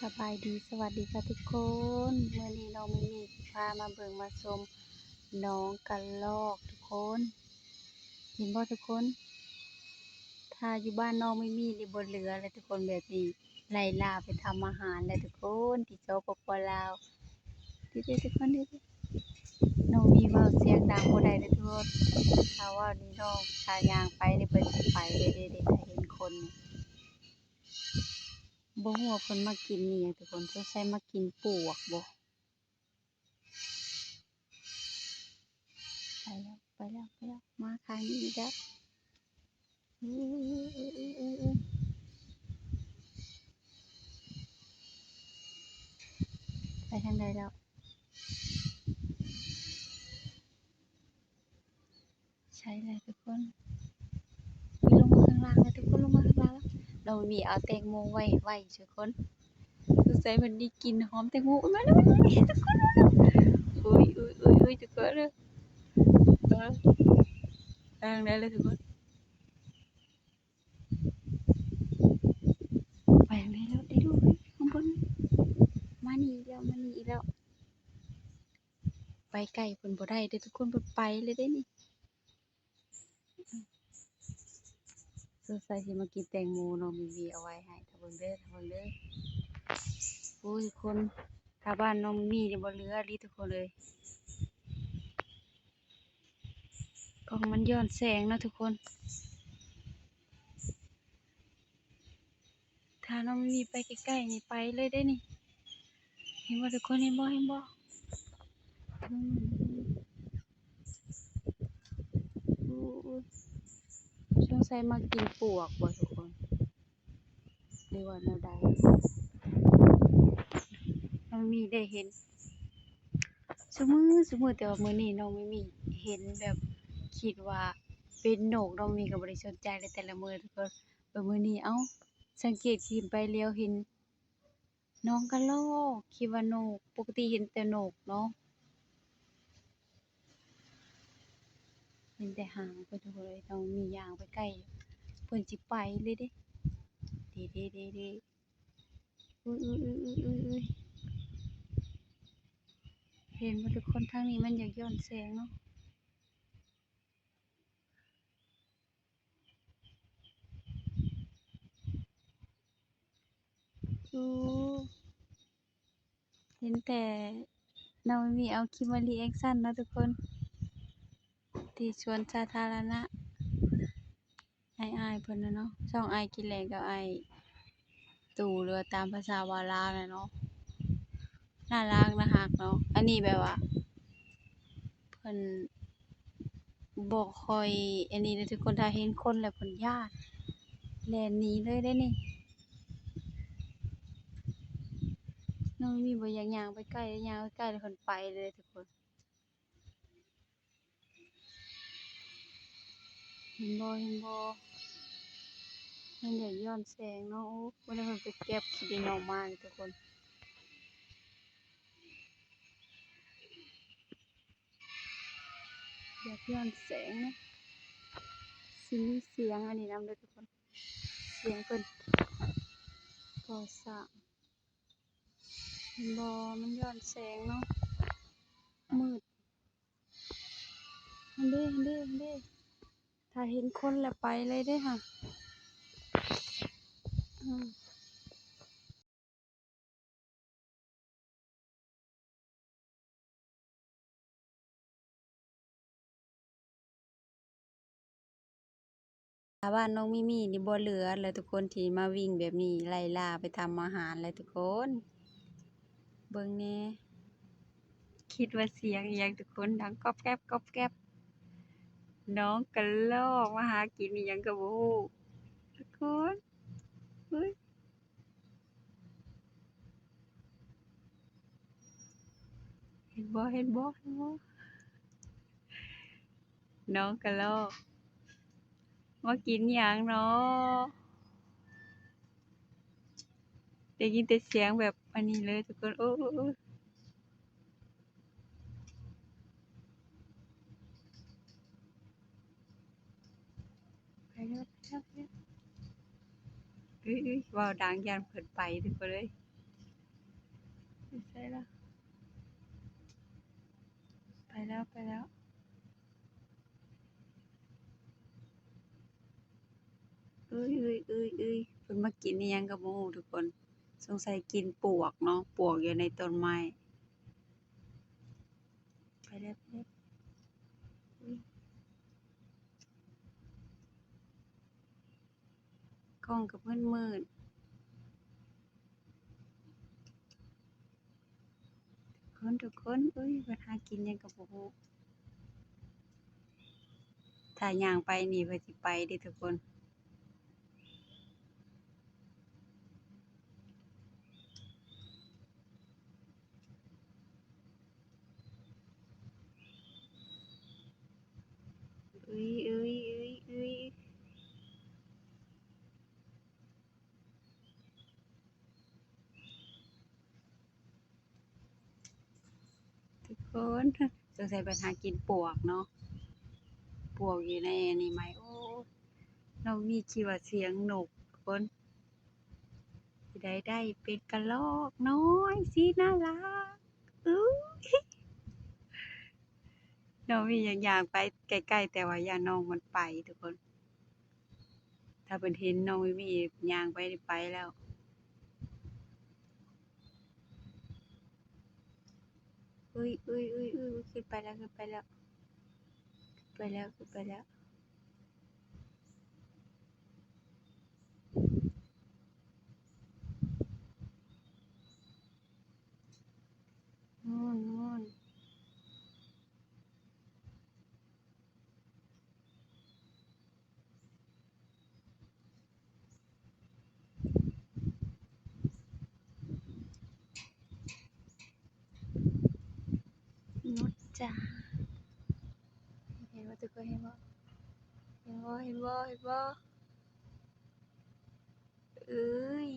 ສະບາຍດີ ສະຫວັດດີຄ່ະທຸກຄົນ. ມື້ນີ້ນ້ອງມີມີຊິພາມາເບິ່ງມາຊົມໜອງກະລອກທຸກຄົນ. ເຫັນບໍ່ທຸກຄົນ? ຖ້າຢູ່ບ້ານນ້ອງມີມີນີ້ບໍ່ເຫຼືອແລ້ວທຸກຄົນ, ແບບນີ້ໄລ່ລ່າໄປທຳອາຫານແລ້ວທຸກຄົນ ທີ່ ສປປ ລາວ. ເດ້ໆ ທຸກຄົນ ເດ້ໆ ນ້ອງມີເວົ້າສຽງດັງບໍ່ໄດ້ເດີ້ທຸກຄົນ. ຖ້າເວົ້ານີ້ນ້ອງ ຖ້າຍ່າງໄປນີ້ເພິ່ນຊິໄປເດ້ ເດ້ ເດ້ ຖ້າເຫັນຄົນນີ້. ບໍ່ຮູ້ວ່າເພິ່ນມາກິນອີ່ຫຍັງທຸກຄົນ, ສົງໄສມາກິນປວກບໍ? ໄປແລ້ວ ໄປແລ້ວ ໄປແລ້ວ ມາທາງນີ້ອີກແລ້ວ. ເອີຍ ເອີຍ ເອີຍ ເອີຍ ເອີຍ ໄປທາງໃດແລ້ວ? ໃຊ່ແລ້ວທຸກຄົນ. ອຸ້ຍ ລົງມາຂ້າງລ່າງແລ້ວທຸກຄົນ, ລົງມາຂ້າງລ່າງແລ້ວ. ນ້ອງມີເອົາແຕງໂມໄວ້ ໄວ້ທຸກຄົນ. ສົງໄສເພິ່ນໄດ້ກິ່ນຫອມແຕງໂມ. ອຸ້ຍ ມາແລ້ວ ມາແລ້ວທຸກຄົນ, ມາແລ້ວ. ອຸ້ຍ ອຸ້ຍ ອຸ້ຍ ອຸ້ຍ ທຸກຄົນເອີຍ. ເອີ ໄປທາງໃດແລ້ວທຸກຄົນ? ໄປທາງໃດແລ້ວ? ໄດ້ດູ ເອີຍ ຂ້າງບົນ. ມານີ້ອີກແລ້ວ ມານີ້ອີກແລ້ວ. ໄປໃກ້ເພິ່ນບໍ່ໄດ້ເດີ້ທຸກຄົນ, ເພິ່ນໄປເລີຍເດ້ນີ້. ສົງໄສຊິມາກິນແຕງໂມນ້ອງມີມີເອົາໄວ້ໃຫ້. ຖ້າເບິ່ງເດີ້ ຖ້າເບິ່ງເດີ້. ໂອ້ຍ ທຸກຄົນ ຖ້າບ້ານນ້ອງມີມີນີ້ບໍ່ເຫຼືອອີ່ຫຼີທຸກຄົນເອີຍ. ກ້ອງມັນຍ້ອນແສງເນາະທຸກຄົນ. ຖ້ານ້ອງມີໄປໃກ້ໆນີ້ ໄປເລີຍເດ້ນີ້. ເຫັນບໍ່ທຸກຄົນ? ເຫັນບໍ່? ເຫັນບໍ່? ອືມ ໂອ້ຍ ສົງໄສມາກິນປວກບໍ່ທຸກຄົນ ຫຼືວ່າແນວໃດ? ນ້ອງມີໄດ້ເຫັນຊຸມື້ ຊຸມື້ ແຕ່ວ່າມື້ນີ້ນ້ອງມີມີເຫັນແບບ ຄິດວ່າເປັນນົກ. ນ້ອງມີກໍບໍ່ໄດ້ສົນໃຈເລີຍແຕ່ລະມື້ທຸກຄົນ. ເອີ ມື້ນີ້ ເອົ້າ ສັງເກດຂຶ້ນໄປແລ້ວເຫັນໜອງກະລອກ, ຄິດວ່ານົກ, ປົກກະຕິເຫັນແຕ່ນົກເນາະ, ເຫັນແຕ່ຫາງເພິ່ນ. ໂອ້ຍ ນ້ອງມີຍ່າງໄປໃກ້ ເພິ່ນຊິໄປເລີຍເດ້. ເດ້ໆ ເດ້ໆ ເດ້. ອຸ້ຍ ອຸ້ຍ ອຸ້ຍ ອຸ້ຍ ອຸ້ຍ ເຫັນບໍ່ທຸກຄົນ? ທາງນີ້ມັນຢາກຍ້ອນແສງເນາະ. ໂອ້ ເຫັນແຕ່ນ້ອງມີເອົາຄລິບມາຣີແອັກຊັນເນາະທຸກຄົນ ທີ່ສວນສາທາລະນະ ອ້າຍໆເພິ່ນນະເນາະ, ຊ່ອງອ້າຍກິນແລງກັບອ້າຍ ຕູ ຫຼືວ່າຕາມພາສາວ່າລາວນະເນາະ. ໜ້າຮັກ ໜ້າຮັກເນາະ. ອັນນີ້ແບບວ່າເພິ່ນບໍ່ຄ່ອຍອັນນີ້ເດ້ທຸກຄົນ, ຖ້າເຫັນຄົນແລ້ວເພິ່ນຢ້ານ ແລ່ນໜີເລີຍເດ້ນີ້. ນ້ອງມີບໍ່ຢາກຍ່າງໄປໃກ້, ຍ່າງໄປໃກ້ແລ້ວເພິ່ນໄປເລີຍທຸກຄົນ. ເຫັນບໍ່ ເຫັນບໍ່? ມັນຢາກຍ້ອນແສງເນາະ. ໂອ້ ບໍ່ໄດ້ ເພິ່ນໄປເກັບຂີ້ດິນອອກມານີ້ທຸກຄົນ. ຢາກຍ້ອນແສງເນາະ. ຊິມີສຽງອັນນີ້ນຳເດີທຸກຄົນ, ສຽງເພິ່ນກໍ່ສ້າງ. ເຫັນບໍ່? ມັນຍ້ອນແສງເນາະ, ມືດ. ຫັ້ນເດ້ ຫັ້ນເດ້ ຫັ້ນເດ້. ຖ້າເຫັນຄົນແລ້ວໄປເລີຍເດ້ຫັ້ນ. ອືມ. ຖ້າບ້ານນ້ອງມີມີນີ້ບໍ່ເຫຼືອແລ້ວທຸກຄົນ ທີ່ມາວິ່ງແບບນີ້ ໄລ່ລ່າໄປທຳອາຫານແລ້ວທຸກຄົນ. ເບິ່ງແດ່ ຄິດວ່າສຽງອີ່ຫຍັງທຸກຄົນ ດັງກອບແກັບ ກອບແກັບ. ນ້ອງກະລອກມາຫາກິນອີ່ຫຍັງກໍບໍ່ຮູ້ທຸກຄົນ. ເຮີ້ຍ ເຫັນບໍ່ ເຫັນບໍ່ ເຫັນບໍ່? ນ້ອງກະລອກ ມາກິນຫຍັງເນາະ? ໄດ້ຍິນແຕ່ສຽງແບບອັນນີ້ເລີຍທຸກຄົນ. ໂອ້ ໂອ້ ໂອ້. ໄປແລ້ວ ໄປແລ້ວ ໄປແລ້ວ. ເອີຍ ເອີຍ ເວົ້າດັງຢ້ານເພິ່ນໄປທຸກຄົນເອີຍ. ໃສ່ລະ ໄປແລ້ວ ໄປແລ້ວ. ເອີຍ ເອີຍ ເອີຍ ເອີຍ ເພິ່ນມາກິນອີ່ຫຍັງກໍບໍ່ຮູ້ທຸກຄົນ. ສົງໄສກິນປວກເນາະ ປວກຢູ່ໃນຕົ້ນໄມ້. ໄປແລ້ວ ໄປແລ້ວ. ກ້ອງກໍມືດໆ ທຸກຄົນ ທຸກຄົນ. ເອີຍ ເພິ່ນຫາກິນຫຍັງກໍບໍ່ຮູ້. ຖ້າຍ່າງໄປນີ້ ເພິ່ນຊິໄປເດ້ທຸກຄົນ. ເອີຍ ເອີຍ ເອີຍ ເອີຍ ທຸກຄົນ. ສົງໄສໄປຫາກິນປວກເນາະ ປວກຢູ່ໃນອັນນີ້ໄໝ. ໂອ້ ນ້ອງມີຄິດວ່າສຽງນົກທຸກຄົນ. ຊິໄດ້ ໄດ້ເປັນກະລອກນ້ອຍ ຊິໜ້າລັກ. ອຸ້ຍ ນ້ອງມີຢາກຍ່າງໄປໃກ້ໆ ແຕ່ວ່າຢ້ານນ້ອງມັນໄປທຸກຄົນ. ຖ້າເພິ່ນເຫັນນ້ອງມີມີຍ່າງໄປ ໄປແລ້ວ. ອຸ້ຍ ອຸ້ຍ ອຸ້ຍ ຂຶ້ນໄປແລ້ວ ຂຶ້ນໄປແລ້ວ ຂຶ້ນໄປແລ້ວ ຂຶ້ນໄປແລ້ວ. ໂນ່ນ ໂນ່ນ. ນົກຈ້າ ເຫັນບໍ່ທຸກຄົນ ເຫັນບໍ່ ເຫັນບໍ່ ເຫັນບໍ່ ເຫັນບໍ່? ເອີຍ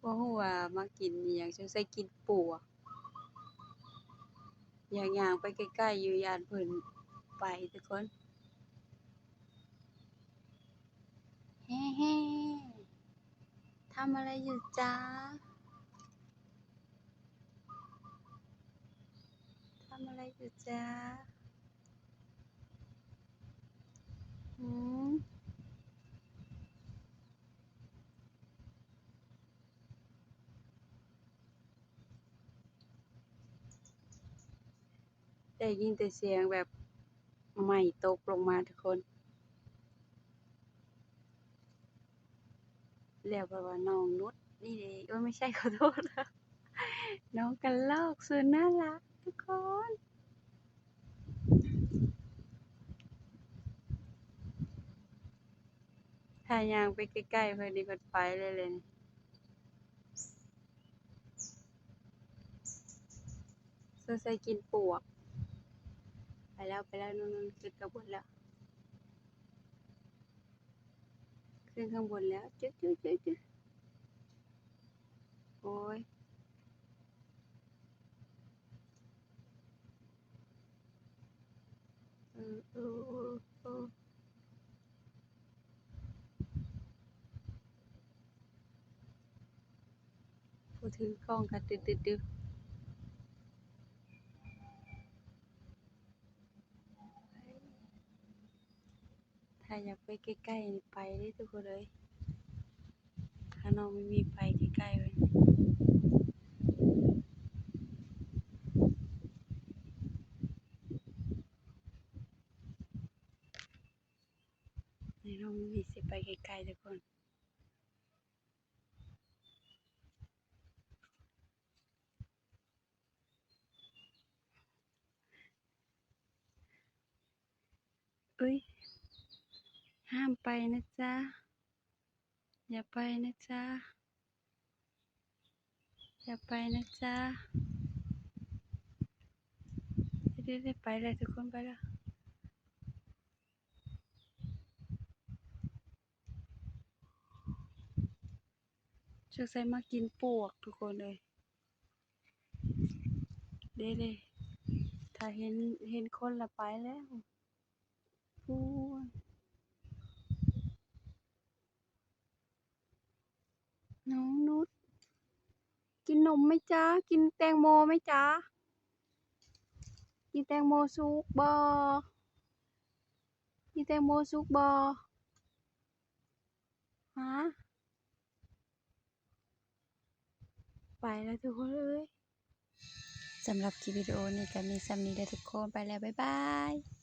ບໍ່ຮູ້ວ່າມາກິນອີ່ຫຍັງ ສົງໄສກິນປົວ. ຢາກຍ່າງໄປໃກ້ໆຢູ່ ຢ້ານເພິ່ນໄປທຸກຄົນ. ເຮໆ ທຳອະໄລຢູ່ຈ໊ະ? ທຳອະໄລຢູ່ຈ໊ະ? ຫືມ? ໄດ້ຍິນແຕ່ສຽງແບບໄມ້ຕົກລົງມາທຸກຄົນ. ແລ້ວແບບວ່ານ້ອງນຸດນີ້ເດ້ ໂອ້ຍ ບໍ່ໃຊ່ ຂໍໂທດ. ນ້ອງກະລອກສຸດໜ້າລັກທຸກຄົນ. ຖ້າຍ່າງໄປໃກ້ໆ ເພິ່ນນີ້ເພິ່ນໄປເລີຍແຫຼະນີ້. ສົງໄສກິນປວກ. ໄປແລ້ວ ໄປແລ້ວ ນັ້ນໆ ຂຶ້ນຂ້າງບົນແລ້ວ. ຂຶ້ນຂ້າງບົນແລ້ວ ຈຶກໆ ຈຶກໆ ຈຶກ. ໂອ້ຍ ເອີ ເອີ ເອີ ເອີ ຜູ້ຖືກ້ອງກະຕຶດໆ ຕຶດ. ຖ້າຢາກໄປໃກ້ໆນີ້ໄປເດ້ທຸກຄົນເອີຍ. ຖ້ານ້ອງມີໄປໃກ້ໆເລີຍ ນີ້ນ້ອງມີຊິໄປໃກ້ໆທຸກຄົນ. ອຸ້ຍ ຫ້າມໄປນະຈ໊ະ ຢ່າໄປນະຈ໊ະ ຢ່າໄປນະຈ໊ະ. ເດ້ໆ ໄປແລ້ວ ທຸກຄົນໄປແລ້ວ. ສົງໄສມາກິນປວກທຸກຄົນເອີຍ. ເດ້ໆ ຖ້າເຫັນ ເຫັນຄົນລະໄປແລ້ວ. ພຸ້ນ ນ້ອງນຸດ นมไหมจ๊ะ กินแตงโมไหมจ๊ะ กินแตงโมสุกบ่ กินแตงโมสุกบ่ ฮะ ไปแล้วทุกคนเอ้ย สำหรับคลิปวิดีโอนี้ก็มีส่ำนี้เด้อทุกคน ไปแล้ว บ๊ายบาย